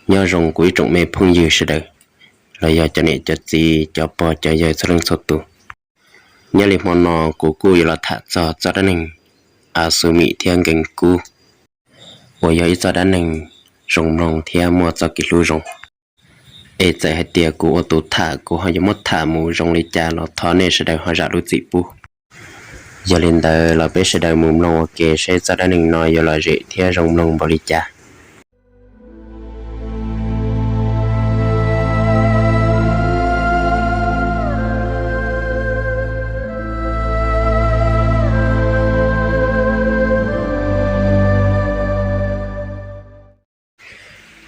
Nyob zoo kuv ib tsoom me phooj ywg sawv daws, los yog cov niam cov txiv cov pog cov yawg txhua leej txhua tus. Nyob li hmo no kuv kuj yuav los tham txog txoj dab neeg As Xus Mim thiab Nkees Kub, uas yog ib txoj dab neeg zoo mloog thiab muaj txoj kev hlub zoo. Es txawm hais tias kuv ua tus tham kuv ho yuav muab tham mus zoo li cas los thov nej sawv daws ho zam lub txim pub. Yog li ntawd los peb sawv daws mus mloog ua ke seb txoj dab neeg no yuav lom zem thiab zoo mloog npaum li cas.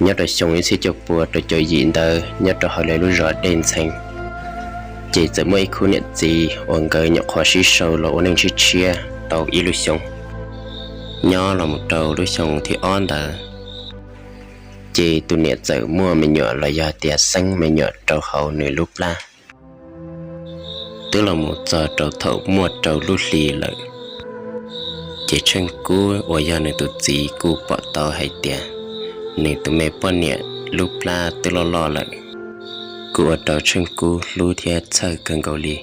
Nyob rau xyoo ib txhiab cuaj pua rau caum yim ntawd nyob rau hauv lawv lub zos Dej Ntxhee, ces txawm muaj ib khub niam txiv uas nkawd nyuam qhuav sib sau los ua neej tshiab tshiab tau ib lub xyoo. Nyob los mus rau lub xyoo thib ob ntawd, ces tus niam txawm muaj me nyuam los yog tias xeeb me nyuam rau hauv nws lub plab. Twb los mus txog rau thaum muaj rau lub hli lawm, ces Tsheej Kub uas yog nws tus txiv kuj pom tau hais tias nws tus me poj niam lub plab twb loj loj lawm, kuj ua rau Tsheej Kub hlub thiab txhawj kawg nkaus li.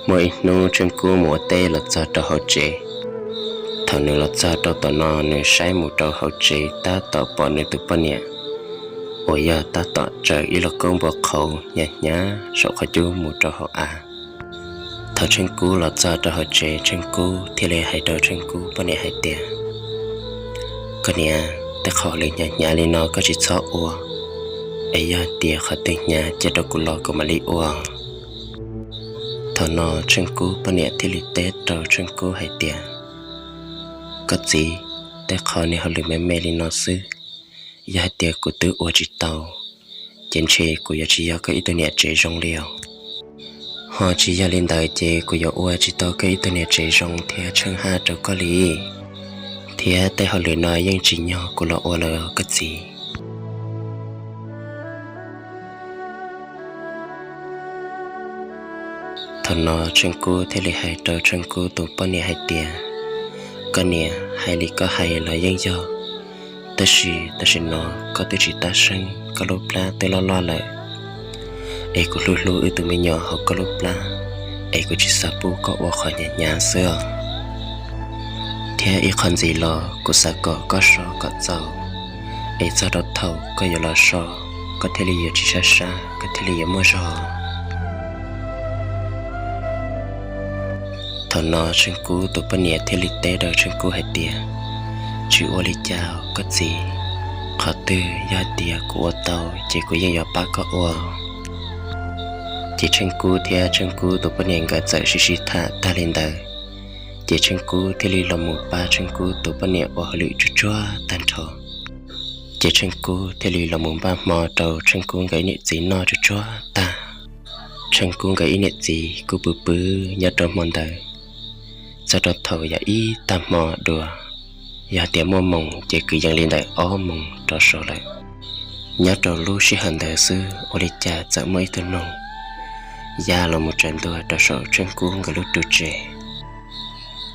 Muaj ib hnub Tsheej Kub mus ua teb los txog rau hauv tsev. Thaum nws los txog rau tom no nws saib mus rau hauv tsev tab tom pom nws tus poj niam uas yog tab tom tsaws ib lauj kaub npua qhauv hnyav hnyav saum qhov cub mus rau hauv av. Thaum Tsheej Kub los txog rau hauv tsev, Tsheej Kub thiaj li hais rau Tsheej Kub poj niam hais tias, Koj niam, tej qho lwm hnyav hnyav li no koj tsis txhob ua, es yog tias qhov twg hnyav cia rau kuv los kuv mam li ua. Thaum no Tsheej Kub poj niam thiaj li teb rau Tsheej Kub hais tias, Koj txiv, tej qho niag hauj lwm me me li no xwb, yog hais tias kuv twb ua tsis tau, ces ntshe kuv yuav tsis yog koj ib tug niam tsev zoo li os. Ho tsis yog li ntawd ces kuv yuav ua tsis tau koj ib tug niam tsev zoo thiab tsheej haj rau koj li. Thiab tej hauj lwm no yeej tsim nyog kuv los ua lawm koj txiv. Thaum no Tsheej Kub thiaj li hais rau Tsheej Kub tus poj niam hais tias, Koj niam, hais li koj hais los yeej yog, tab sis tam sim no koj twb tsis tab seeb, koj lub plab twb loj loj lawm, es kuv hlub hlub wb tus me nyuam hauv koj lub plab, es kuv tsis xav pub koj ua qhov hnyav hnyav xwb os. Thiab ib qho ntxiv los kuv xav kom koj so kom txaus, es txog rau thaum koj yuav los so, koj thiaj li yuav tsis sab sab, koj thiaj li yuav muaj zog. Thaum no Tsheej Kub tus poj niam thiaj li teb rau Tsheej Kub hais tias, Tsis ua li cas koj txiv, qhov twg yog hais tias kuv ua tau ces kuv yeej yuav pab koj ua. Ces Tsheej Kub thiab Tsheej Kub tus poj niam nkawd txawm sib sib tham tag li ntawd, ces Tsheej Kub thiaj li los mus pab Tsheej Kub tus poj niam ua hauj lwm tsuag tsuag tag nrho. Ces Tsheej Kub thiaj li los mus npaj hmo rau Tsheej Kub nkawd ib niam txiv noj tsuag tsuag tag. Tsheej Kub nkawd ib niam txiv kuj pw pw nyob rau hmo ntawd, txog rau thaum yog ib tag hmo dua, yog tias muaj moos ces kwv yees li ntawm ob moos rov saud lawm. Nyob rau lub sij hawm ntawd xwb ua li cas txawm muaj ib tug noog ya los mus tsaws ntua rau saum Tsheej Kub nkawd lub ru tsev.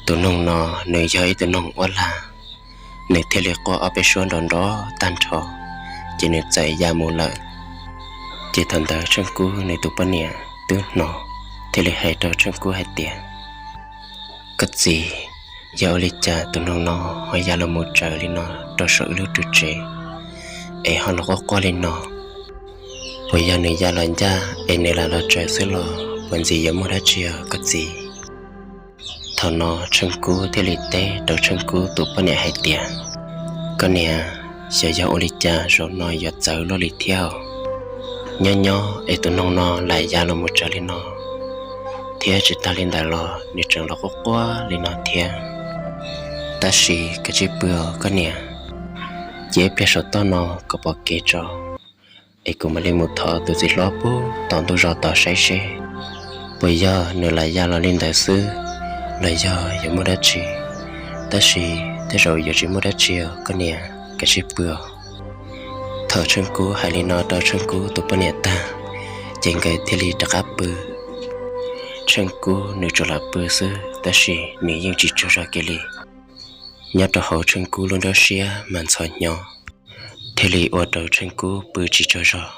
Tus noog no nws yog ib tug noog uab lag, nws thiaj li quaj ob peb suab nrov nrov tag nrho, ces nws txawm ya mus lawm. Ces thaum ntawd Tsheej Kub nws tus poj niam twb hnov, thiaj li hais rau Tsheej Kub hais tias, Koj txiv, yog ua li cas tus noog no ho ya los mus tsaws li no rau saum wb lub ru tsev, es ho los quaj quaj li no? Puas yog nws ya los ncaj es nws lam los tsaws xwb los puas ntxim yuav muaj dab tsi os koj txiv? Thaum no Tsheej Kub thiaj li teb rau Tsheej Kub tus poj niam hais tias, Koj niam, xyov yog ua li cas zaum no yuav txawv luaj li thiab. Nyob nyob es tus noog no lam ya los mus tsaws li no, thiab tsis tag li ntawd los nws tseem los quaj quaj li no thiab. Tab sis kav tsij pw os koj niam, cia ib pliag saum toj no kom pom kev tso, es kuv mam li mus thov tus txiv hlob pub tom ntug zos tod saib seb puas yog nws lam ya los li ntawd xwb los yog yuav muaj dab tsi. Tab sis tej zaum yuav tsis muaj dab tsi os koj niam, kav tsij pw os. Thaum Tsheej Kub hais li no rau Tsheej Kub tus poj niam tag, ces nkawd thiaj li rov qab pw. Tsheej Kub nws tsuas lam pw xwb tab sis nws yeej tsis tsaug zog kiag li. Nyob rau hauv Tsheej Kub lub nruab siab mas ntxhov hnyo, thiaj li ua rau Tsheej Kub pw tsis tsaug zog.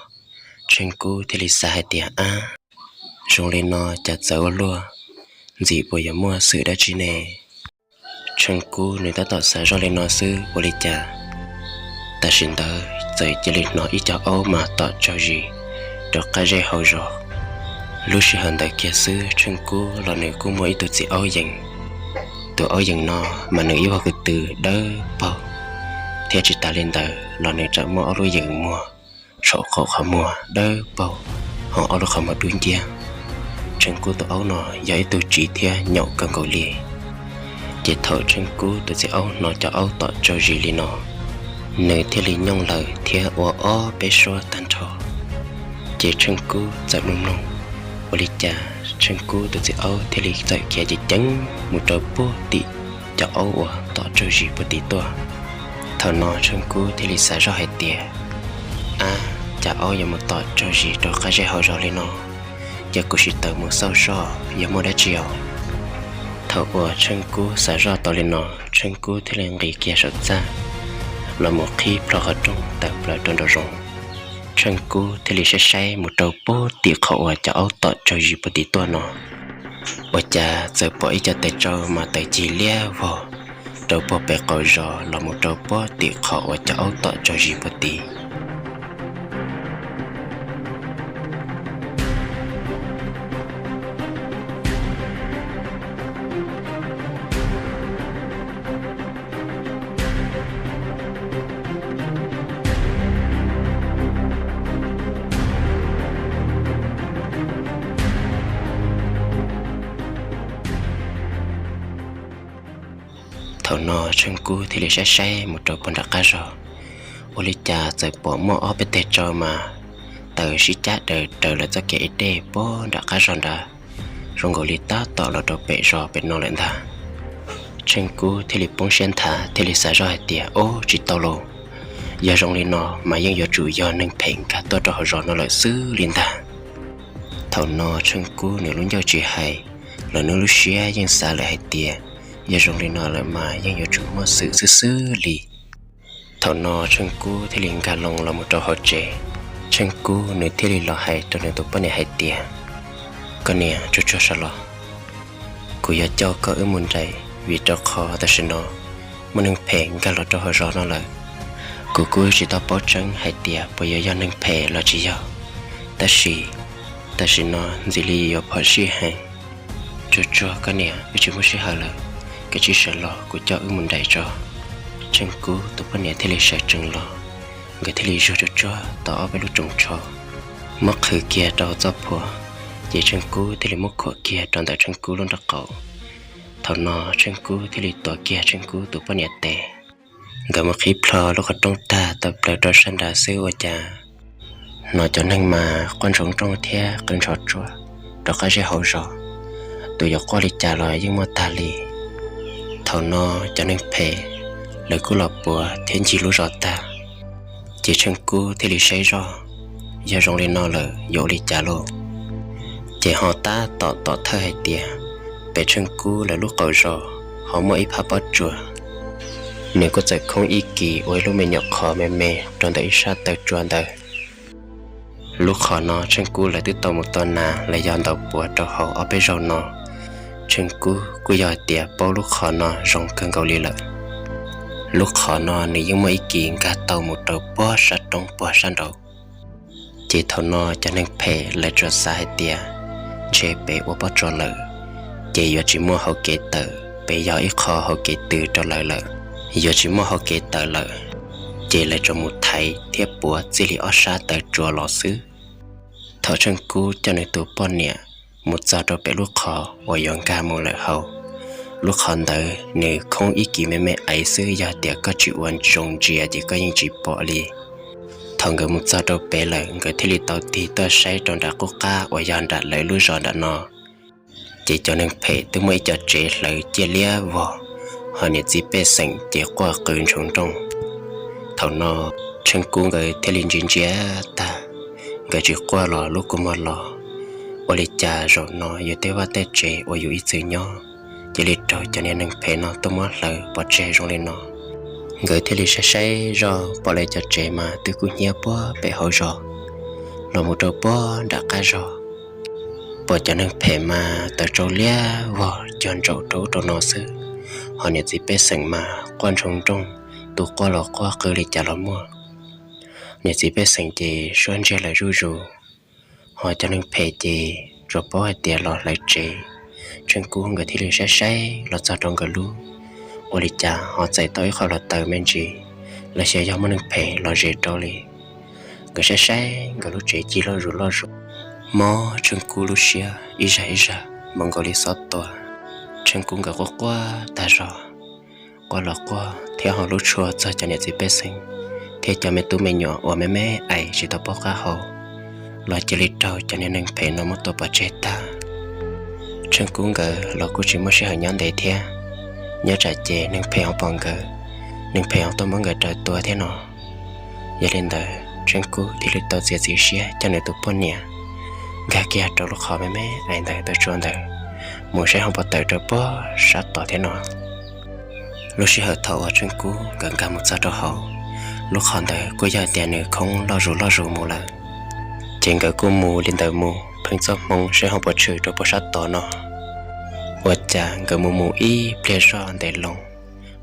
Tsheej Kub thiaj li xav hais tias, Ab, zoo li no cas txawv ua luaj, ntxim puas yuav muaj xwm dab tsi ne? Tsheej Kub nws tab tom xav zoj li no xwb ua li cas, tam sim ntawd txawm cia li hnov ib co aub mas tom tsaug zis rau qab zej hauv zos. Lub sij hawm ntawd kiag xwb Tsheej Kub los nws kuj muaj ib tug txiv aub yees. Tus aub yees no mas nws ib vuag ko tw dawb paug, thiab tsis tas li ntawd los nws tseem muaj ob lub yees muag saum qaum qhov muag dawb paug, ho ob lub qhov muag dub nciab. Tsheej Kub tus aub no yog ib tug tsiv thiab nyaum kawg nkaus li. Ces thaum Tsheej Kub tus txiv aub hnov cov aub tom tsaug zis li no, nws thiaj li nyooj lawm thiab ua ob peb suab tag nrho. Ces Tsheej Kub txawm mloog mloog, ua li cas Tsheej Kub tus txiv aub thiaj li txawm khiav ceev ceev mus rau puag tim cov aub uas tom tsaug zis puag tim tuaj. Thaum no Tsheej Kub thiaj li xav zoj hais tias, Ab, cas aub yuav mus tom tsaug zis rau qab zej hauv zos li no, ces kuv sim tawm mus xauj soj yog muaj dab tsi os. Thaum uas Tsheej Kub xav zoj tau li no, Tsheej Kub thiaj li nqis kiag saum txaj los mus qhib plho qhov rooj tawm plaws rau nraum zoov. Tsheej Kub thiaj li saib saib mus rau puag tim qhov uas cov aub tom tsaug zis puag tim tuaj no, ua cas txawm pom ib co tes tsau mas tawm cig liab vog rau puag pem qaum zos los mus rau puag tim qhov uas cov aub tom tsaug zis puag tim. Thaum no Tsheej Kub thiaj li saib saib mus rau puag nram qab zos, ua li cas txawm pom muaj ob peb teg tsau mas tawm sib cab daws raws lawv txoj kev ib dej puag nram qab zos nrad, zoo nkaus li tab tom los rau pem zos pem no lawm ntag. Tsheej Kub thiaj li poob siab nthav thiaj li xav zoj hais tias, Ob, tsis tau lauj, yog zoo li no mas yeej yuav tsum yog neeg phem nkag tuaj rau hauv zos no lawm xwb li ntag. Thaum no Tsheej Kub nws lub ncauj tsis hais, los nws lub siab yeej xav lawm hais tias, Yog zoo li no lawm mas yeej yuav tsum muaj xwm xwb xwb li. Thaum no Tsheej Kub thiaj li nkag loo los mus rau hauv tsev. Tsheej Kub nws thiaj li los hais rau nws tus poj niam hais tias, Koj niam, tsuag tsuag sawv los, kuv yuav coj koj wb mus nraim, vim rau qhov tam sim no muaj neeg phem nkag los rau hauv zos no lawm. Kuv kuj tsis tau paub tseeb hais tias puas yuav yog neeg phem los tsis yog, tab sis tam sim no ntxim li yuav phom sij heev. Tsuag tsuag koj niam, wb tsis muaj sij hawm lawm, koj cia li sawv los kuv coj wb mus nraim tso. Tsheej Kub tus poj niam thiaj li sawv tsees los, nkawd thiaj li zuag tsuag tsuag tau ob peb lub tsoos tsho, muab qhwv kiag rau txoj phuam, ces Tsheej Kub thiaj li muab khuam kiag rau ntawm Tsheej Kub lub nraub qaum. Thaum no Tsheej Kub thiaj li tuav kiag Tsheej Kub tus poj niam tes. Nkawd mus qhib plho lub qhov rooj tag tawm plaws rau sab nrad xwb ua cas hnov cov neeg mas quaj ntsoov nrooj thiab qw ntshov tsuag rau qab zej hauv zos. Tus yuav quaj li cas los yeej muaj tag li. Thaum no cov neeg phem lawv kuj los puav thiab ncig lub zos tag, ces Tsheej Kub thiaj li saib zoj, yog zoo li no lawm yuav ua li cas lauj? Ces ho tab tom tom thawj hais tias, pem Tsheej Kub lawv lub qaum zos ho muaj ib phab pob tsuas, nws kuj txawm khoob ib kis ua ib lub me nyuam qhov me me rau ntawm ib sab taw tsua ntawd. Lub qhov no Tsheej Kub lawv twb tau mus tua nas los yog ntaus puav rau hauv ob peb zaug no. Tsheej Kub kuj yog hais tias paub lub qhov no zoo kawg nkaus li lawm. Lub qhov no nws yeej muaj ib kis nkag tau mus rau puag sab roob puag sab nraud. Ces thaum no cov neeg phem lawv tsuas xav hais tias, ntshe pem ua pob tsuas lawm, ces yuav tsis muaj hau kev tawm, pem yog ib qho hau kev tw rau lawv lawm, yuav tsis muaj hau kev tawm lawm, ces lawv tsuas mus thaiv thiab puav txij li ob sab taw tsua los xwb. Thaum Tsheej Kub coj nws tus poj niam mus txog rau pem lub qhov uas yuav nkag mus lawm hauv, lub qhov ntawd nws khoob ib kis me me aiv xwb, yog tias koj tsis ua ntsoov ntsia ces koj yeej tsis pom li. Thaum nkawd mus txog rau pem lawm, nkawd thiaj li tau tig tuaj saib rau nram qub qab uas yog nram lawv lub zos nram no. Ces cov neeg phem twb muaj ib co tsev hlawv ciaj liab vog, ho niam txiv pej xeem ces quaj qw ntsoov nrooj. Thaum no Tsheej Kub nkawd thiaj li ntsia ntsia tag, nkawd tsis quaj los lub kua muag los, ua li cas zaum no yus tej vaj tej tsev uas yus ib txwm nyob cia li raug cov niag neeg phem no tuaj muab hlawv pov tseg zoo li no. Nkawd thiaj li saib saib zoj pom lawv cov tsev mas twb kub hnyiab puag pem hauv zos los mus rau puag nram qab zos. Pom cov neeg phem mas taws tsau liab vog cog ntsaum rau ub rau no xwb, ho niam txiv pej xeem mas quaj ntsoog nrooj, tus quaj los quaj qw li cas los muaj. Niam txiv pej xeem ces suab ntsiag lawm zuj zus, ho cov neeg phem ces tsuas paub hais tias los hlawv tsev. Tsheej Kub nkawd thiaj li saib saib los txog rau nkawd lub, ua li cas ho txais tau ib qho hluav taws me ntsis, los xyov yog muaj neeg phem los zes rau li. Nkawd saib saib nkawd lub tsev ci loj zus loj zus, mob Tsheej Kub lub siab ib zag ib zag npaum nkaus li xob tua. Tsheej Kub nkawd quaj quaj tag zog, quaj los quaj thiab ho hlub tshua txog cov niam txiv pej xeem thiab cov me tub me nyuam uas me me ais tsis tau paub qab hau, los cia li raug cov niag neeg phem no muab tua pov tseg tag. Tsheej Kub nkawd los kuj tsis muaj sij hawm nyob ntev thiab, nyob tsam ces neeg phem ho pom nkawd, neeg phem ho tuaj muab nkawd raws tua thiab no. Yog li ntawd Tsheej Kub thiaj li tau txiav txim siab coj nws tus poj niam nkag kiag rau lub qhov me me ais ntawd taw tsua ntawd mus saib ho puas tawm rau puag sab tod thiab no. Lub sij hawm thaum uas Tsheej Kub nkawd nkag mus txog rau hauv lub qhov ntawd kuj yog tias nws khoob loj zus loj zus mus lawm, ces nkawd kuj mus li ntawd mus pheej txoj hmoov saib ho puas tshwm rau puag sab tod no. Ua cas nkawd mus mus ib pliag zoj ntev loo,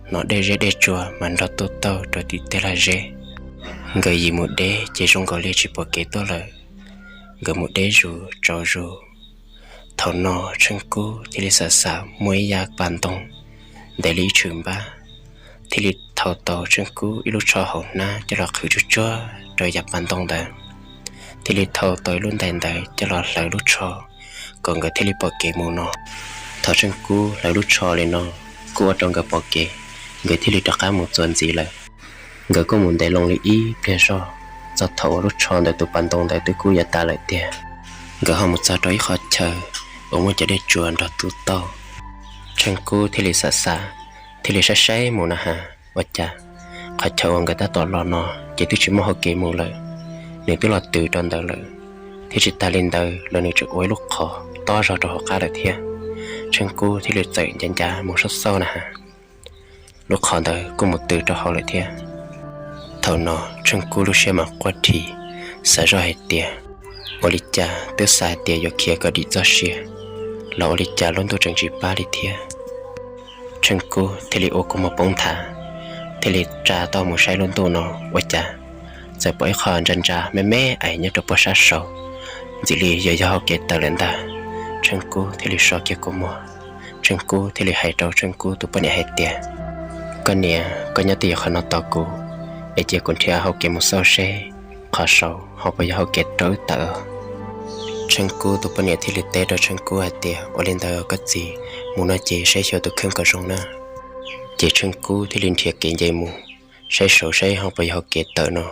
hnov dej zeb dej tsua mas nrog tuj taug rau tim tej lag zeb. Nkawd yim mus deb ces zoo nkaus li tsis pom kev tuaj lawm, nkawd mus deb zus tsaus zus. Thaum no Tsheej Kub thiaj li xam xam muaj ib yav pas ntoo ntev li ib tshwm npab, thiaj li thau tau Tsheej Kub ib lub tsho hauv hnab coj los qhwv tsuag tsuag rau yav pas ntoo ntawd, thiaj li thau tau ib lub ntais ntawd coj los hlawv lub tsho kom nkawd thiaj li pom kev mus no. Thaum Tsheej Kub hlawv lub tsho li no kuj ua rau nkawd pom kev, nkawd thiaj li rov qab mus txuas ntxiv lawm. Nkawd kuj mus ntev loo li ib pliag zog, txog thaum uas lub tsho ntawd tus pas ntoo ntawd twb kub yuav tas lawm tiag. Nkawd ho mus txog rau ib qhov chaw uas muaj cov dej tsuas nrog tuj taug. Tsheej Kub thiaj li xam xam, thiaj li saib saib mus na has, ua cas qhov chaw uas nkawd tab tom los no ces twb tsis muaj hau kev mus lawm, nws twb los tw rau ntawd lawm, thiab tsis tas li ntawd los nws tseem ua ib lub qhov tob zog rau hauv qab lawm thiab. Tsheej Kub thiaj li txawm ncav ncav mus xauj xauj na has, lub qhov ntawd kuj mus tw rau hauv lawm thiab. Thaum no Tsheej Kub lub siab mas quaj dhi, xav zoj hais tias ua li cas twb xav hais tias yuav khiav kom dim txoj sia, los ua li cas lub ntuj tseem tsis pab li thiab. Tsheej Kub thiaj li ua kua muag poob nthav, thiaj li tsa tau mus saib lub ntuj no, ua cas txawm pom ib qho ntsa ntsa me me ais nyob rau puag sab saud, ntxim li yuav yog hau kev tawm lawm ntag. Tsheej Kub thiaj li so kiag kua muag, Tsheej Kub thiaj li hais rau Tsheej Kub tus poj niam hais tias, koj niam, koj nyob twj ywm qhov no tos kuv, es cia kuv nrhiav hau kev mus xauj seb qhov saud ho puas yog hau kev rau wb tawm. Tsheej Kub tus poj niam thiaj li teb rau Tsheej Kub hais tias, ua li ntawd koj txiv, mus no ces saib xyuas tus kheej kom zoo na. Ces Tsheej Kub thiaj li nrhiav kev nce mus, saib saud saib ho puas yog hau kev tawm no.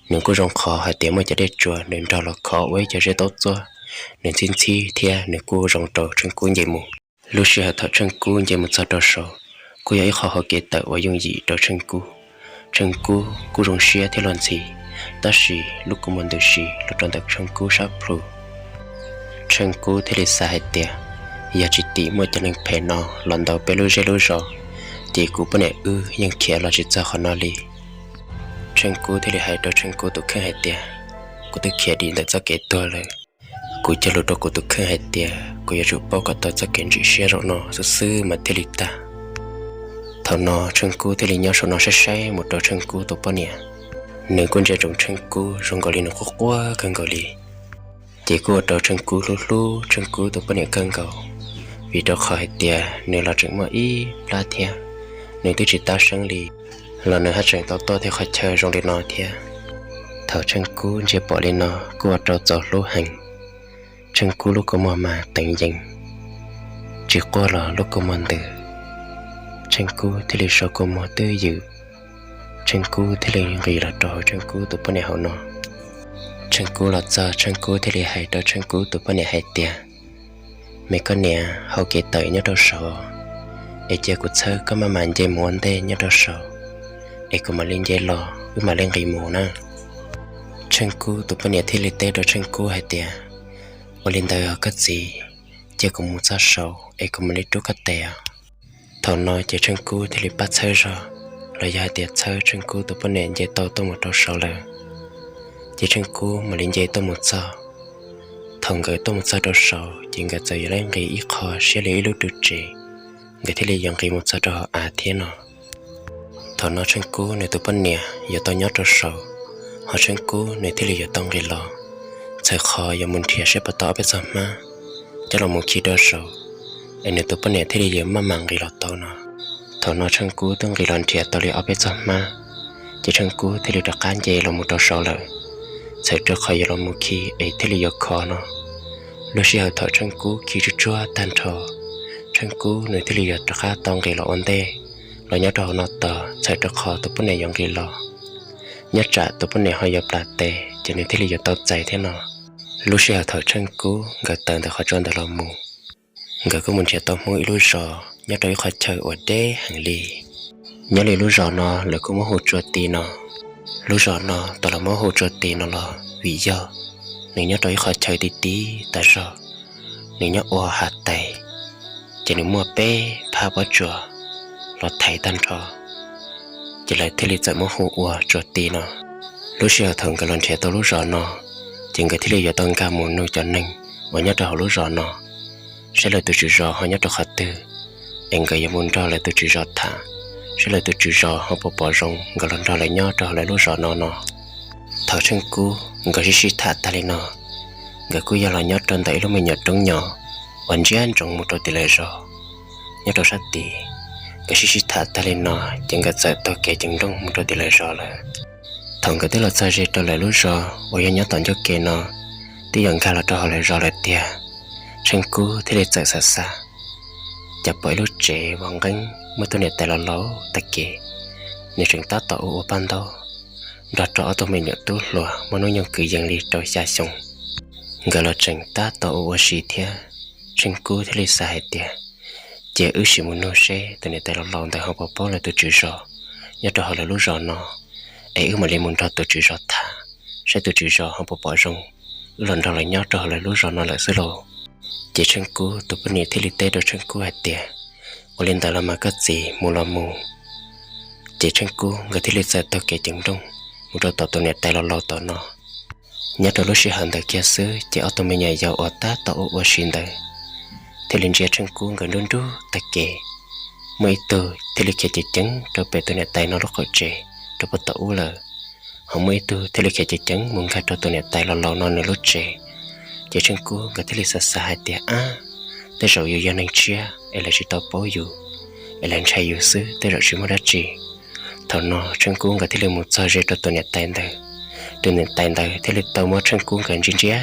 Nws kuj zoo qhov hais tias muaj cov dej tsuas nws nrog los khov ua ib co zeb taub txuab, nws ntxhib ntxhib thiab nws kuj zoo rau Tsheej Kub nce mus. Lub sij hawm thaum Tsheej Kub nce mus txog rau saud, kuj yog ib qho hau kev tawm uas yooj yim rau Tsheej Kub. Tsheej Kub kuj zoo siab thiab los ntxhi, tab sis lub kua muag ntws si los rau ntawm Tsheej Kub sab plhu. Tsheej Kub thiaj li xav hais tias, yog tsis tim muaj cov neeg phem no los ntaus peb lub zej lub zos, ces kuv poj niam wb yeej khiav los tsis txog qhov no li. Tsheej Kub thiaj li hais rau Tsheej Kub tus kheej hais tias, kuv twb khiav dim ntawm txoj kev tuag lawm. Kuv cog lus rau kuv tus kheej hais tias kuv yuav tsum paub kom tau txoj kev ntsim siab zaum no xwb xwb mas thiaj li tag. Thaum no Tsheej Kub thiaj li nyob saum no saib saib mus rau Tsheej Kub tus poj niam. Nws kuj ntsia ntsoov Tsheej Kub zoo nkaus li nws quaj quaj kawg nkaus li. Ces kuj ua rau Tsheej Kub hlub hlub Tsheej Kub tus poj niam kawg nkaus, vim rau qhov hais tias nws los tseem muaj ib plab thiab, nws twb tsis tab seeb li, los nws haj tseem tau tuaj thiab qhov chaw zoo li no thiab. Thaum Tsheej Kub ntsia pom li no kuj ua rau txaus hlub heev. Tsheej Kub lub kua muag mas teev yees, tsis quaj los lub kua muag ntws. Tsheej Kub thiaj li so kua muag twj ywm, Tsheej Kub thiaj li nqis los rau hauv Tsheej Kub tus poj niam hauv no. Tsheej Kub los txog, Tsheej Kub thiaj li hais rau Tsheej Kub tus poj niam hais tias, me koj niam, hau kev tawm nyob rau saud, es cia kuv txhawb koj maj mam nce mus ua ntej nyob rau saud, es kuv mam li nce los wb mam li nqis mus na. Tsheej Kub tus poj niam thiaj li teb rau Tsheej Kub hais tias, ua li ntawd koj txiv, cia kuv mus txog saud es kuv mam li rub koj tes os. Thaum no ces Tsheej Kub thiaj li pab txhawb zog, los yog hais tias txhawb Tsheej Kub tus poj niam nce tau tuaj mus rau saud lawm. Ces Tsheej Kub mam li nce tuaj mus txog. Thaum nkawd tuaj mus txog rau saud ces nkawd txawm yuav nqis ib qho siab li ib lub rwg tsev, nkawd thiaj li yuav nqis mus txog rau hauv av thiab no. Thaum no Tsheej Kub nws tus poj niam yuav tau nyob rau saud, ho Tsheej Kub nws thiaj li yuav tau nqis los, txhawm qhov yuav mus nrhiav saib puas tau ob peb txog hmab coj los mus khi rau saud, es nws tus poj niam thiaj li yuav maj mam nqis los tau no. Thaum no Tsheej Kub twb nqis los nrhiav tau li ob peb txog hmab, ces Tsheej Kub thiaj li rov qab nce los mus rau saud lawm, txhawm rau qhov yuav los mus khi es thiaj li yuav khov no. Lub sij hawm thaum Tsheej Kub khi tsuj tsuag tag nrho, Tsheej Kub nws thiaj li yuav rov qab tau nqis los ua ntej, los nyob rau hauv no tos txhawm rau qhov tus poj niam yuav nqis los. Nyob tsam tus poj niam ho yuav plam tes ces nws thiaj li yuav tau txais thiab no. Lub sij hawm thaum Tsheej Kub nkawd tawm ntawm qhov tsua ntawd los mus, nkawd kuj mus nrhiav tau Hmoob ib lub zos nyob rau ib qhov chaw uas deb heev li. Nyob li lub zos no lawv kuj muab hu Tsua Ti no. Lub zos no tau los muab hu Tsua Ti no los vim yog nws nyob rau ib qhov chaw ti tib tas zog, nws nyob ua hav tais, ces nws muaj peb phab pob tsuas los thaiv tag nrho, ces lawv thiaj li txawm muab hu ua Tsua Ti no. Lub sij hawm thaum nkawd los nrhiav tau lub zos no, ces nkawd thiaj li yuav tau nkag mus nug cov neeg uas nyob rau hauv lub zos no, saib lawv tus tswv zos ho nyob rau qhov twg, es nkawd yuav mus nrog lawv tus tswv zos tham, saib lawv tus tswv zos ho puas pom zoo nkawd los nrog lawv nyob rau hauv lawv lub zos no no. Thaum Tsheej Kub nkawd sib sib tham tag li no, nkawd kuj yog los nyob rau ntawm ib lub me nyuam roob nyom uas ntsiab ntsoov mus rau tim lawv zos. Nyob rau sab tid, nkawd sib sib tham tag li no, ces nkawd txawm taug kev ceev nrooj mus rau tim lawv zos lawm. Thaum nkawd twb los txog ze rau lawv lub zos uas yog nyob tom ncauj ke no, twb yuav nkag los rau hauv lawv zos lawm tiag, Tsheej Kub thiaj li txawm xav xav, cas pom ib lub tsev vov nqeeb muaj tus niam tais laus laus tag kev, nws tseem tab tom ua ua paj ntaub nrog rau ob tug me nyuam tub hluas muaj hnub nyoog kwv yees li rau xya xyoo. Nkawd los tseem tab tom ua ua si thiab, Tsheej Kub thiaj li xav hais tias, cia wb sim mus nug seb tus niam tais laus laus ntawd ho puas paub lawv tus tswv zos nyob rau hauv lawv lub zos no, es wb mam li mus nrog tus tswv zos tham, saib tus tswv zos ho puas pom zoo wb los nrog lawv nyob rau hauv lawv lub zos no lawm xwb lauj. Ces Tsheej Kub tus poj niam thiaj li teb rau Tsheej Kub hais tias, ua li ntawd los mas koj txiv, mus los mus. Ces Tsheej Kub nkawd thiaj li txawm taug kev ceev nrooj mus rau tom tus niam tais laus laus tom no. Nyob rau lub sij hawm ntawd kiag xwb ces ob tug me nyuam yaus uas tab tom ua ua si ntawd thiaj li ntsia Tsheej Kub nkawd nruab nrub tag kev. Muaj ib tug thiaj li khiav ceev ceev rau pem tus niam tais no lub qaum tsev rau puag tom ub lawm, ho muaj ib tug thiaj li khiav ceev ceev mus nkag rau tus niam tais laus laus no nws lub tsev. Ces Tsheej Kub nkawd thiaj li xav xav hais tias, ab, tej zaum yus yog neeg tshiab es lawv tsis tau paub yus, es lawv ntshai yus xwb, tej zaum tsis muaj dab tsi. Thaum no Tsheej Kub nkawd thiaj li mus txog ze rau tus niam tais ntawd. Tus niam tais ntawd thiaj li tau muab Tsheej Kub nkawd ntsia ntsia,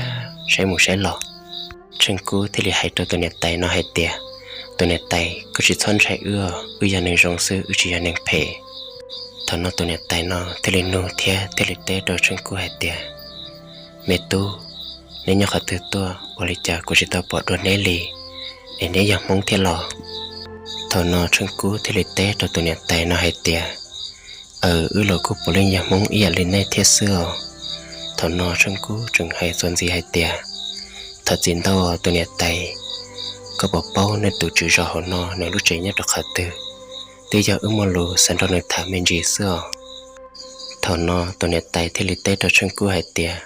saib mus saib los. Tsheej Kub thiaj li hais rau tus niam tais no hais tias, tus niam tais, koj tsis txhob ntshai wb, wb yog neeg zoo xwb, wb tsis yog neeg phem. Thaum no tus niam tais no thiaj li nug thiab thiaj li teb rau Tsheej Kub hais tias, me tub, neb nyob qhov twg tuaj, ua li cas kuv tsis tau pom dua neb li, es neb yog Hmoob thiab los? Thaum no Tsheej Kub thiaj li teb rau tus niam tais no hais tias, aw, wb los kuj puav leej yog Hmoob ib yam li nej thiab xwb os. Thaum no Tsheej Kub tseem hais txuas ntxiv hais tias, thov txim ntau tus niam tais, koj puas paub nej tus tswv zos hauv no nws lub tsev nyob rau qhov twg? Twb yog wb muaj lus xav nrog nws tham me ntsis xwb os. Thaum no tus niam tais thiaj li teb rau Tsheej Kub hais tias,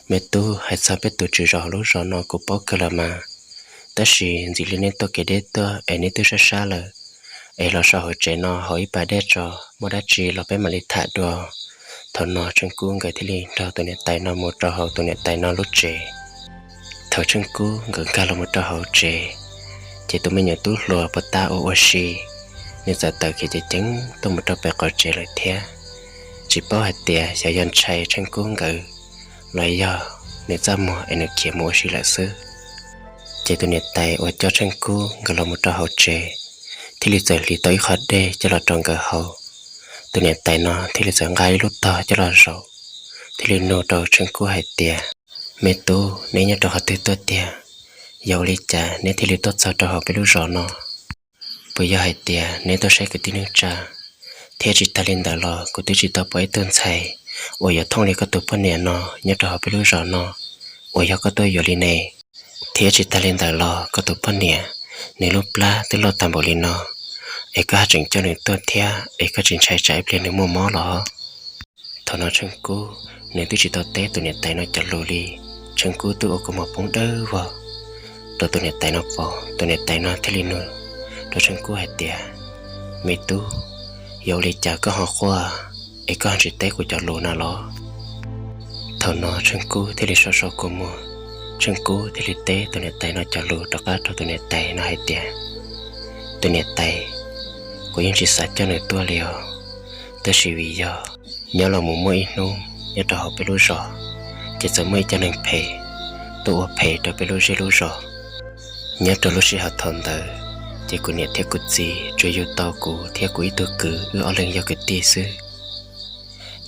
me tub, hais txog peb tus tswv zos hauv lub zos no kuv paub kawg los mas, tab sis ntxim li nej tuaj kev deb tuaj es neb twb sab sab lawm, es los so hauv tsev no haus ib pas dej tso, muaj dab tsi los peb mam li tham dua. Thaum no Tsheej Kub nkawd thiaj li nrog tus niam tais no mus rau hauv tus niam tais no lub tsev. Thaum Tsheej Kub nkawd nkag los mus rau hauv tsev, ces tus me nyuam tub hluas puag ta ua ua si, nws txawm tawm khiav ceev ceev tuaj mus rau pem qaum tsev lawm thiab. Tsis paub hais tias xyov yog ntshai Tsheej Kub nkawd los yog nws txaj muag es nws khiav mus ua si lawm xwb. Ces tus niam tais uas coj Tsheej Kub nkawd los mus rau hauv tsev, thiaj li txawm hliv tau ib qho dej coj los rau nkawd haus. Tus niam tais no thiaj li txawm nqa ib lub tog coj los zaum, thiaj li nug rau Tsheej Kub hais tias, me tub, neb nyob rau qhov twg tuaj tiag? Yog ua li cas neb thiaj li tuaj txog rau hauv peb lub zos no? Puas yog hais tias neb tuaj saib kwv tij neej tsa? Thiab tsis tas li ntawd los kuv twb tsis tau pom ib tug ntxhais uas yuav thooj li koj tus poj niam no nyob rau hauv peb lub zos no uas yog koj tuaj yuav li ne. Thiab tsis tas li ntawd los koj tus poj niam, nws lub plab twb loj tag npaum li no, es koj haj tseem coj nws tuaj thiab es koj tsis ntshai tsam ib pliag nws muaj mob los? Thaum no Tsheej Kub nws twb tsis tau teb tus niam tais no cov lus li, Tsheej Kub twb ua kua muag poob dawb vog rau tus niam tais no pom. Tus niam tais no thiaj li nug rau Tsheej Kub hais tias, Me tub, yog ua li cas koj ho quaj es koj ho tsis teb kuv cov lus na los? Thaum no Tsheej Kub thiaj li so so kua muag, Tsheej Kub thiaj li teb tus niam tais no cov lus rov qab rau tus niam tais no hais tias, Tus niam tais, kuv yeej tsis xav coj nws tuaj li os, tab sis vim yog nyob los mus muaj ib hnub nyob rau hauv peb lub zos, ces txawm muaj ib co neeg phem tuaj ua phem rau peb lub zej lub zos. Nyob rau lub sij hawm thaum ntawd, ces kuv niam thiab kuv txiv tsuas yug tau kuv thiab kuv ib tug kwv, wb ob leeg yog kwv tij xwb.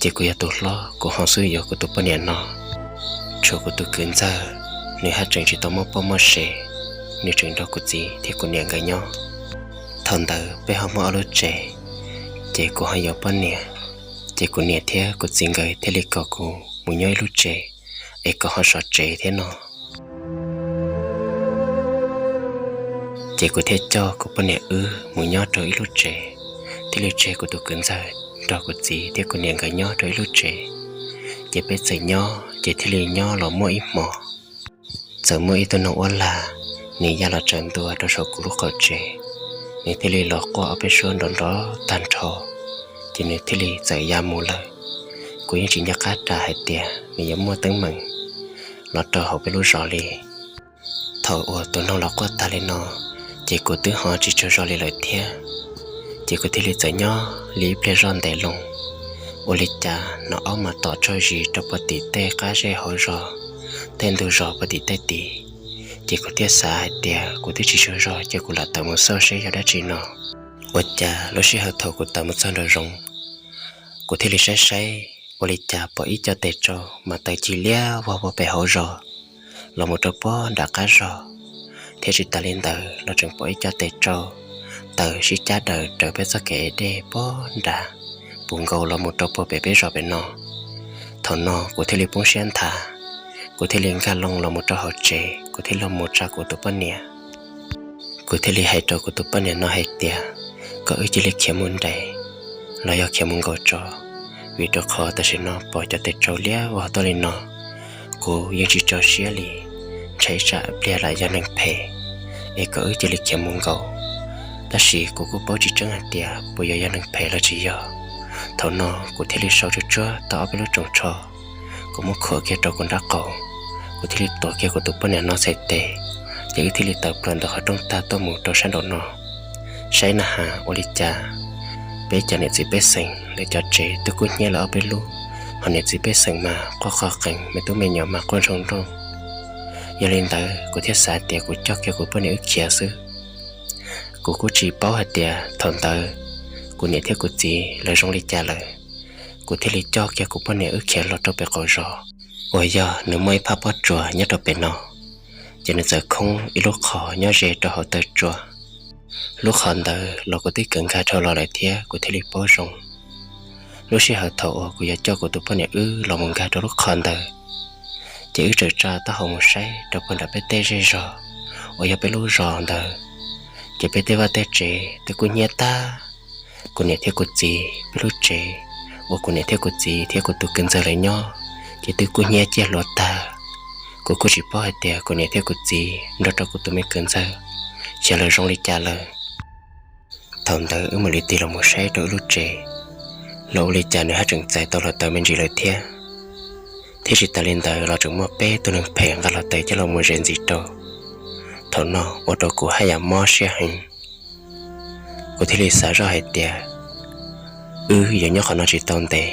Ces kuv yog tus hlob, kuv ho xub yuav kuv tus poj niam no. Tshuav kuv tus kwv ntxawg, nws haj tseem tsis tau muaj poj muaj sev, nws tseem nrog kuv txiv thiab kuv niam nkawd nyob. Thaum ntawd peb ho muaj ob lub tsev, ces kuv ho yuav poj niam, ces kuv niam thiab kuv txiv nkawd thiaj li kom kuv mus nyob ib lub tsev, es kom ho sov tsev thiab no. Ces kuv thiaj coj kuv poj niam wb mus nyob rau ib lub tsev, thiaj li tseg kuv tus kwv ntxawg nrog kuv txiv thiab kuv niam nkawd nyob rau ib lub tsev. Ces peb txawm nyob, ces thiaj li nyob los muaj ib hmo, txawm muaj ib tug noog uab lag, nws ya los tsaws ntua rau saum kuv lub qaum tsev, nws thiaj li los quaj ob peb suab nrov nrov tag nrho, ces nws thiaj li txawm ya mus lawm. Kuv yeej tsis nco qab ras hais tias nws yuav muaj teeb meem los rau hauv peb lub zos li. Thaum uas tus noog los quaj tag li no, ces kuv twb ho tsis tsaug zog li lawm thiab. Ces kuv thiaj li txawm nyob li ib pliag zoj ntev loo, ua li cas hnov aub mas tom tsaug zis rau puag tim tej qab zej hauv zos, tej ntug zos puag tim tej tid. Ces kuv thiaj xav hais tias kuv twb tsis tsaug zog ces kuv lam tawm mus xauj seb yog dab tsi no. Ua cas lub sij hawm thaum kuv tawm mus txog nraum zoov, kuv thiaj li saib saib, ua li cas pom ib co tes tsau mas tawm cig liab vog puag pem hauv zos los mus rau puag nram qab zos, thiab tsis tas li ntawd los tseem pom ib co tes tsau tawm sib cab daws raws peb txoj kev dej puag nram puv nkaus los mus rau puag pem peb zos pem no. Thaum no kuv thiaj li poob siab nthav, kuv thiaj li nkag loo los mus rau hauv tsev, kuv thiaj li los mus tsa kuv tus poj niam. Kuv thiaj li hais rau kuv tus poj niam no hais tias, kom wb cia li khiav mus nraim los yog khiav mus nkaum tso, vim rau qhov tam sim no pom cov tes tsau liab vog tuaj li no, kuv yeej tsis tso siab li, ntshai tsam pliag lam yog neeg phem, es kom wb cia li khiav mus nkaum. Tab sis kuv kuj paub tsis tseeb hais tias puas yuav yog neeg phem los tsis yog. Thaum no kuv thiaj li sau tsuag tsuag tau ob peb lub tsoos tsho, kuv muab khuam kiag rau kuv nrab qaum, kuv thiaj li tuav kiag kuv tus poj niam no txhais tes, ces wb thiaj li tawm plaws ntawm qhov rooj tag tuaj mus rau sab nraum no. Saib na has ua li cas, peb cov niam txiv pej xeem lawv cov tsev twb kub hnyiab lawm ob peb lub, ho niam txiv pej xeem mas quaj qog qees, me tub me nyuam mas quaj ntsoog nrooj. Yog li ntawd kuv thiaj xav tias kuv coj kiag kuv poj niam wb khiav xwb. Kuv kuj tsis paub hais tias thaum ntawd kuv niam thiab kuv txiv lawv zoo li cas lawm, kuv thiaj li coj kiag kuv poj niam wb khiav los rau pem qaum zos, uas yog nws muaj ib phab pob tsuas nyob rau pem no, ces nws txawm khoob ib lub qhov nyob ze rau hauv taw tsua. Lub qhov ntawd los kuv twb kawm nkag dhau los lawm thiab kuv thiaj li paub zoo. Lub sij hawm thaum uas kuv yuav coj kuv tus poj niam wb los mus nkag rau lub qhov ntawd, ces wb txawm tsa taub hau mus saib rau puag nram peb tej zej zog uas yog peb lub zos ntawd, ces peb tej vaj tej tsev twb kub hnyiab tag. Kuv niam thiab kuv txiv peb lub tsev, uas kuv niam thiab kuv txiv thiab kuv tus kwv ntxawg lawv nyob, ces twb kub hnyiab ciaj hluav tag. Kuv kuj tsis paub hais tias kuv niam thiab kuv txiv nrog rau kuv tus me kwv ntxawg xyov lawv zoo li cas lawm. Thaum ntawd wb mam li tig los mus saib rau wb lub tsev, los ua li cas nws haj tseem txais tau hluav taws me ntsis lawm thiab. Thiab tsis tas li ntawd los tseem muaj peb tug neeg phem nqa hluav taws coj los mus ze ntxiv rau. Thaum no ua rau kuv haj yam mob siab heev. Kuv thiaj li xav zoj hais tias wb yuav nyob qhov no tsis tau ntev,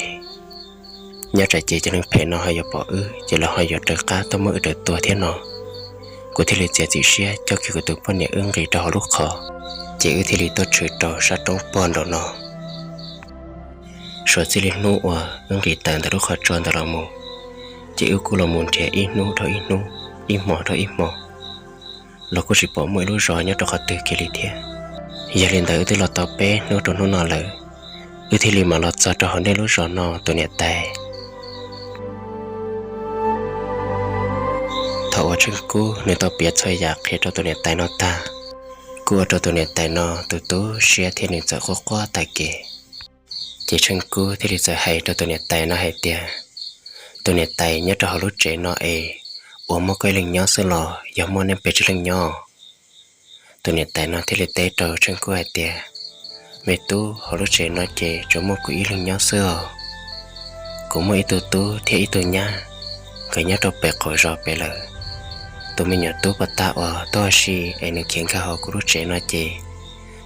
nyob tsam ces cov neeg phem no ho yuav pom wb ces lawv ho yuav raws qab tuaj muab wb raws tua thiab no. Kuv thiaj li txiav txim siab coj kiag kuv tus poj niam wb nqis rau hauv lub qhov, ces wb thiaj li tuaj tshwm rau sab roob puag nraum no. Suav txij li hnub uas wb nqis tawm ntawm lub qhov tsua ntawd los mus, ces wb kuj los mus nrhiav ib hnub dhau ib hnub, ib hmo dhau ib hmo, los kuj tsis pom muaj ib lub zos nyob rau qhov twg kiag li thiab. Yog li ntawd wb twb los tau peb hnub rau hnub no lawm, wb thiaj li mam los txog rau hauv nej lub zos no tus niam tais. Thaum uas Tsheej Kub nws tau piav txhua yam qhia rau tus niam tais no tag, Kuj ua rau tus niam tais no tu tu siab thiab nws txawm quaj quaj tag kev. Ces Tsheej Kub thiaj li txawm hais rau tus niam tais no hais tias, tus niam tais, nyob rau hauv lub tsev no es ua muaj koj ib leeg nyob xwb los yog muaj nej pes tsawg leej nyob? Tus niam tais no thiaj li teb rau Tsheej Kub hais tias, me tub, hauv lub tsev no ces tsuas muaj kuv ib leeg nyob xwb os. Kuv muaj ib tug tub thiab ib tug nyab, nkawd nyob rau pem qaum zos pem lawm. Tus me nyuam tub pos tag uas tuaj ua si es nws khiav nkag hauv kuv lub tsev no ces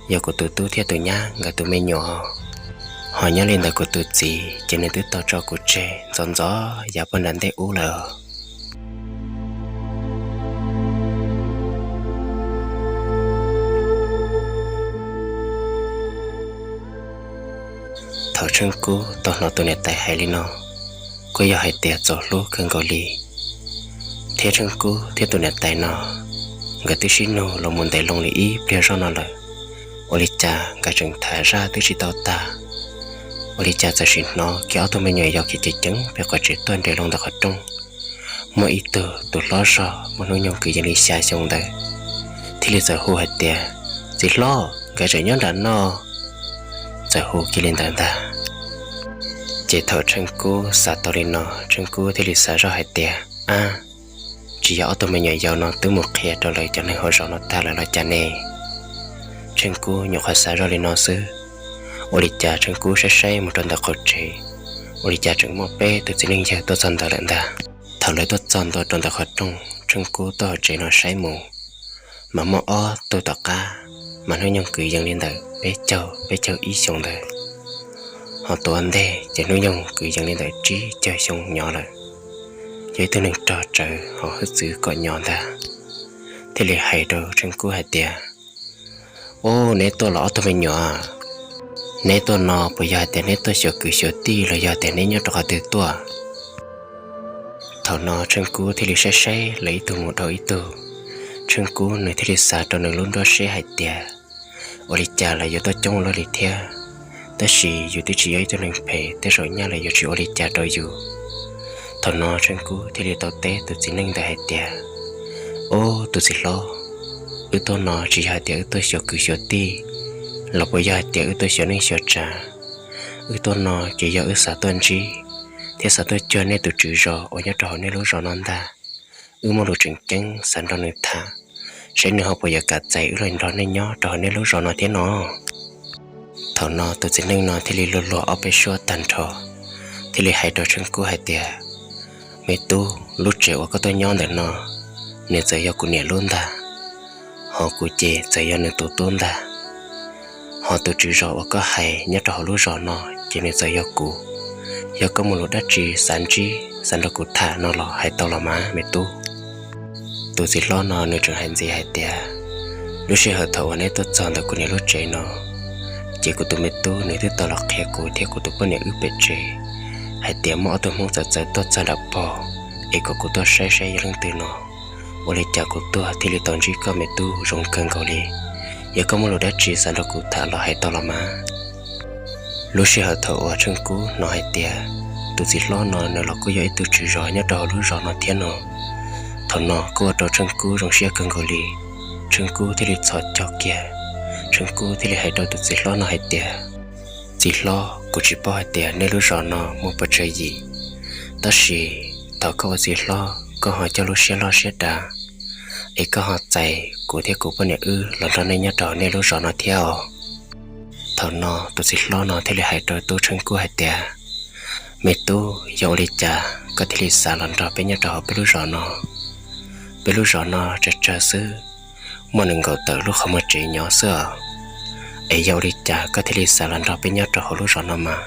yog kuv tus tub thiab tus nyab nkawd tus me nyuam. Ho nyob li ntawm kuv tus txiv ces nws twb tau tso kuv tseg ntxov ntxov yav puag nram ntej ub lawm. Thaum Tsheej Kub tau hnov tus niam tais hais li no, kuj yog hais tias txaus hlub kawg nkaus li. Thiab Tsheej Kub thiab tus niam tais no nkawd twb sib nug los mus ntev loo li ib pliag zog no lawm, ua li cas nkawd tseem tham zaj twb tsis tau tag, ua li cas txawm sim hnov kiag ob tug me nyuam yaus khiav ceev ceev pem qhov tsev tuaj nres loo ntawm qhov rooj. Muaj ib tug tus hlob zog muaj hnub nyoog kwv yees li xya xyoo ntawd thiaj li txawm hu hais tias, txiv hlob, nkawd tseem nyob nram no. Txawm hu kiag li ntawd ntag. Ces thaum Tsheej Kub xav tau li no, Tsheej Kub thiaj li xav zoj hais tias, ab, tsis yog ob tug me nyuam yaus no twb mus qhia rau lawv cov neeg hauv zos no tag lawm los cas ne? Tsheej Kub nyuam qhuav xav zoj li no xwb, ua li cas Tsheej Kub saib saib mus rau ntawm qaum tsev, ua li cas tseem muaj peb tus txiv neej yawg tuaj txog ntawd lawm ntag. Thaum lawv tuaj txog ntua rau ntawm qhov rooj, Tsheej Kub tuaj hauv tsev no saib mus, mas muaj ob tug tom qab mas hnub nyoog kwv yees li ntawm peb caug peb caug ib xyoos ntawd, ho tus ua ntej ces hnub nyoog kwv yees li ntawm tsib caug xyoo nyob lawm, yog ib tug neeg rog tsawv ho hwj txwv kom nyob ntag. Thiaj li hais rau Tsheej Kub hais tias, ub, neb tuaj los ob tug me nyuam? Neb tuaj no puas yog hais tias neb tuaj xyuas kwv xyuas tij los yog tias neb nyob rau qhov twg tuaj? Thaum no Tsheej Kub thiaj li saib saib lawv ib tug mus dhau ib tug. Tsheej Kub nws thiaj li xav rau nws lub nruab siab hais tias, ua li cas lawv yuav tuaj coob luaj li thiab, tab sis yus twb tsis yog ib tug neeg phem, tej zaum nyaj lawv yuav tsis ua li cas rau yus. Thaum no Tsheej Kub thiaj li tau teb tus txiv neej ntawd hais tias, ub, tus txiv hlob, wb tuaj no tsis yog hais tias wb tuaj xyuas kwv xyuas tij, los puas yog hais tias wb tuaj xyuas neej xyuas tsav. Wb tuaj no ces yog wb xav tuaj ntsib thiab xav tuaj cuag nej tus tswv zos uas nyob rau hauv nej lub zos no ntag. Wb muaj lus tseem ceeb xav nrog nws tham, saib nws ho puas yuav kam txais wb los nrog nej nyob rau hauv nej lub zos no thiab no. Thaum no tus txiv neej no thiaj li luag luag ob peb suab tag nrho, thiaj li hais rau Tsheej Kub hais tias, me tub, lub tsev uas koj tuaj nyob ntawm no, nws txawm yog kuv niam lub ntag, ho kuv ces txawm yog nws tus tub ntag. Ho tus tswv zos uas koj hais nyob rau hauv lub zos no ces nws txawm yog kuv. Yog koj muaj lus dab tsi xav ntsib xav nrog kuv tham no los hais tau los mas me tub. Tus txiv hlob no nws tseem hais ntxiv hais tias, lub sij hawm thaum uas neb tuaj txog ntawm kuv niam lub tsev no, ces kuv tus me tub nws twb tau los qhia kuv thiab kuv tus poj niam wb pem tsev hais tias muaj ob tug Hmoob txawv txawv tuaj txog nram pog, es kom kuv tuaj saib saib yog leej twg no. Ua li cas kuv tuaj thiaj li tau ntsib koj me tub zoo kawg nkaus li. Yog koj muaj lus dab tsi xav nrog kuv tham los hais tau los mas. Lub sij hawm thaum uas Tsheej Kub hnov hais tias tus txiv hlob no nws los kuj yog ib tug tswv zos nyob rau hauv lub zos no thiab no, thaum no kuj ua rau Tsheej Kub zoo siab kawg nkaus li. Tsheej Kub thiaj li txhos caug kiag, Tsheej Kub thiaj li hais rau tus txiv hlob no hais tias, txiv hlob, kuv tsis paub hais tias nej lub zos no muaj puas tsawg yim, tab sis thaum koj ua txiv hlob koj ho coj lub siab loj siab dav, es koj ho txais kuv thiab kuv poj niam wb los nrog nej nyob rau nej lub zos no thiab os. Thaum no tus txiv hlob no thiaj li hais rau tub Tsheej Kub hais tias, me tub, yog ua li cas koj thiaj li xav los nrog peb nyob rau hauv peb lub zos no? Peb lub zos no tsawg tsawg xwb, muaj nees nkaum tawm lub qhov muag tsev nyob xwb os. Es yog ua li cas koj thiaj li xav los nrog peb nyob rau hauv lub zos no mas?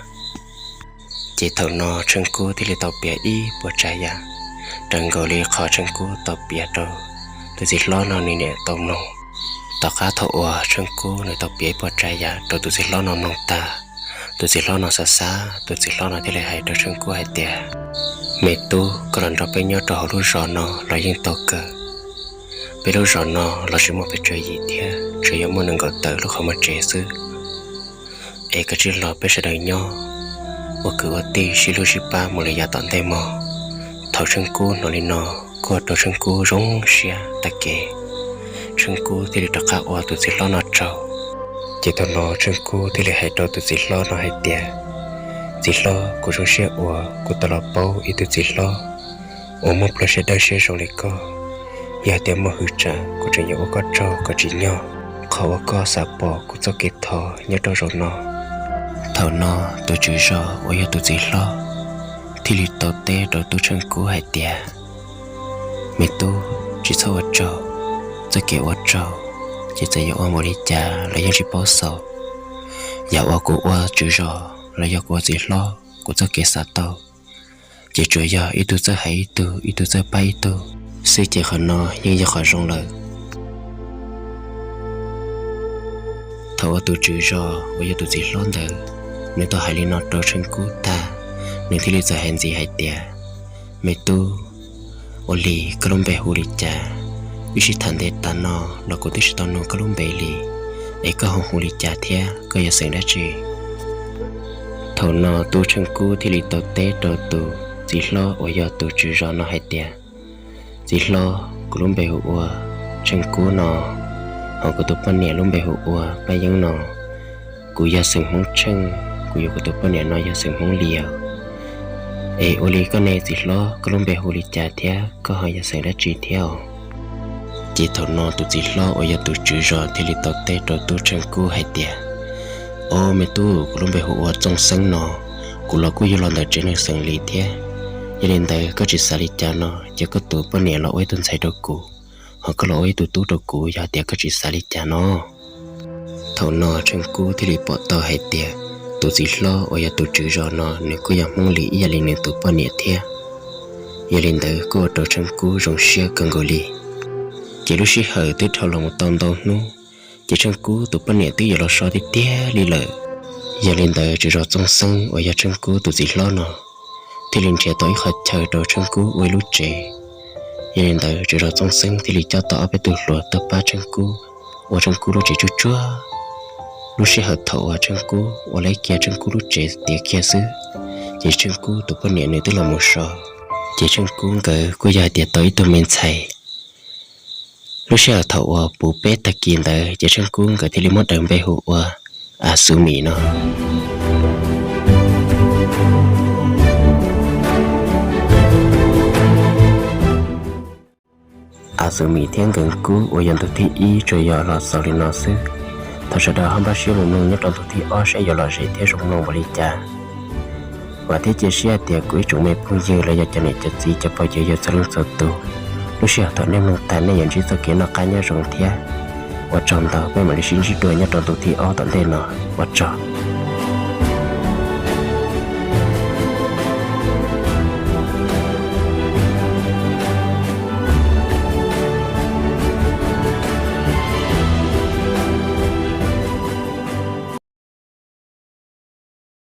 Ces thaum no Tsheej Kub thiaj li tau piav ib puas tsav yam, raws nkaus li qhov Tsheej Kub tau piav rau tus txiv hlob no nws niam tau mloog. Tom qab thaum uas Tsheej Kub nws tau piav ib puas tsav yam rau tus txiv hlob no mloog tag, tus txiv hlob no xav xav, tus txiv hlob no thiaj li hais rau Tsheej Kub hais tias, me tub, koj los nrog peb nyob rau hauv lub zos no los yeej tau kawg. Peb lub zos no los tsis muaj pes tsawg yim thiab, tsuas yog muaj nees nkaum tawm lub qhov muag tsev xwb. Es koj cia li los peb sawv daws nyob ua kwv ua tij sib hlub sib pab mus li yav tom ntej mog. Thaum Tsheej Kub hnov li no, kuj ua rau Tsheej Kub zoo siab tag kev. Tsheej Kub thiaj li rov qab ua tus txiv hlob no tsaug. Ces thaum no Tsheej Kub thiaj li hais rau tus txiv hlob no hais tias, Txiv hlob, kuv zoo siab uas kuv tau los paub ib tug txiv hlob uas muaj plawv siab dawb siab zoo li koj. Yog tias muaj hwv tsam kuv tseem yuav ua koj tsaug kom tsim nyog qhov uas koj xav pom kuv txoj kev thov nyob rau zaum no. Thaum no tus tswv zos uas yog tus txiv hlob thiaj li tau teb rau tub Tsheej Kub hais tias, Me tub, tsis txhob ua tsaug, txoj kev ua tsaug ces txawm yuav ua npaum li cas los yeej tsis paub xaus. Yam uas kuv ua tswv zos los yog kuv ua txiv hlob, kuv txoj kev xav tau ces tsuas yog ib tug txawj hais ib tug, ib tug txawj pab ib tug xwb ces qhov no yeej yog qhov zoo lawm. Thaum uas tus tswv zos uas yog tus txiv hlob ntawd, nws tau hais li no rau Tsheej Kub tag, nws thiaj li txawm hais ntxiv hais tias, Me tub, ua li koj lub npe hu li cas? Wb sib tham ntev tas no los kuv twb tsis tau nug koj lub npe li, es koj ho hu li cas thiab koj yog xeem dab tsi? Thaum no tub Tsheej Kub thiaj li tau teb rau tus txiv hlob uas yog tus tswv zos no hais tias, Txiv hlob, kuv lub npe hu ua Tsheej Kub no, ho kuv tus poj niam lub npe hu ua Paj Yeeb no. Kuv yog xeem Hmoob Tsheej, kuv yuav kuv tus poj niam no yog xeem Hmoob Liaus. Es ua li koj ne txiv hlob, koj lub npe hu li cas thiab koj ho yog xeem dab tsi thiab os? Ces thaum no tus txiv hlob uas yog tus tswv zos thiaj li tau teb rau tub Tsheej Kub hais tias, Au me tub, kuv lub npe hu ua Txooj Xeeb no, kuv los kuj yog los ntawm tsev neeg xeem Lis thiab. Yog li ntawd koj tsis xav li cas no ces koj tus poj niam los ua ib tug ntxhais rau kuv, ho koj los ua ib tug tub rau kuv yog tias koj tsis xav li cas no. Thaum no Tsheej Kub thiaj li pom tau hais tias tus txiv hlob uas yog tus tswv zos no nws kuj yog Hmoob Lis ib yam li nws tus poj niam thiab. Yog li ntawd kuj ua rau Tsheej Kub zoo siab kawg nkaus li. Ces lub sij hawm twb dhau los mus tau ntau hnub, ces Tsheej Kub tus poj niam twb yuav los so tiag tiag li lawm. Yog li ntawd tswv zos Txooj Xeeb uas yog Tsheej Kub tus txiv hlob no thiaj li nrhiav tau ib qhov chaw rau Tsheej Kub ua ib lub tsev. Yog li ntawd tswv zos Txooj Xeeb thiaj li coj tau ob peb tug hluas tuaj pab Tsheej Kub ua Tsheej Kub lub tsev tsuj tsuag. Lub sij hawm thaum uas Tsheej Kub ua lawv kiag Tsheej Kub lub tsev tiav kiag xwb, ces Tsheej Kub tus poj niam nws twb los mus so. Ces Tsheej Kub nkawd kuj yog hais tias tau ib tug me ntxhais. Lub sij hawm thaum uas puv peb tag kis ntawd ces Tsheej Kub nkawd thiaj li muab daws npe hu ua A Xu Mim no. A Xu Mim thiab Nkees Kub uas yog ntu thib ib tsuas yog los xaus li no xwb. Thov sawv daws ho npaj siab mus mloog nyob rau ntu thib ob saib yuav lom zem thiab zoo mloog npaum li cas. Vam thiab cia siab hais tias kuv ib tsoom me phooj ywg los yog cov niam cov txiv cov pog cov yawg txhua leej txhua tus, lub sij hawm thaum nej mloog tag nej yuav ntsib txoj kev noj qab nyob zoo thiab. Ua tsaug ntau, peb mam li sib ntsib dua nyob rau ntu thib ob tom ntej no. Ua tsaug.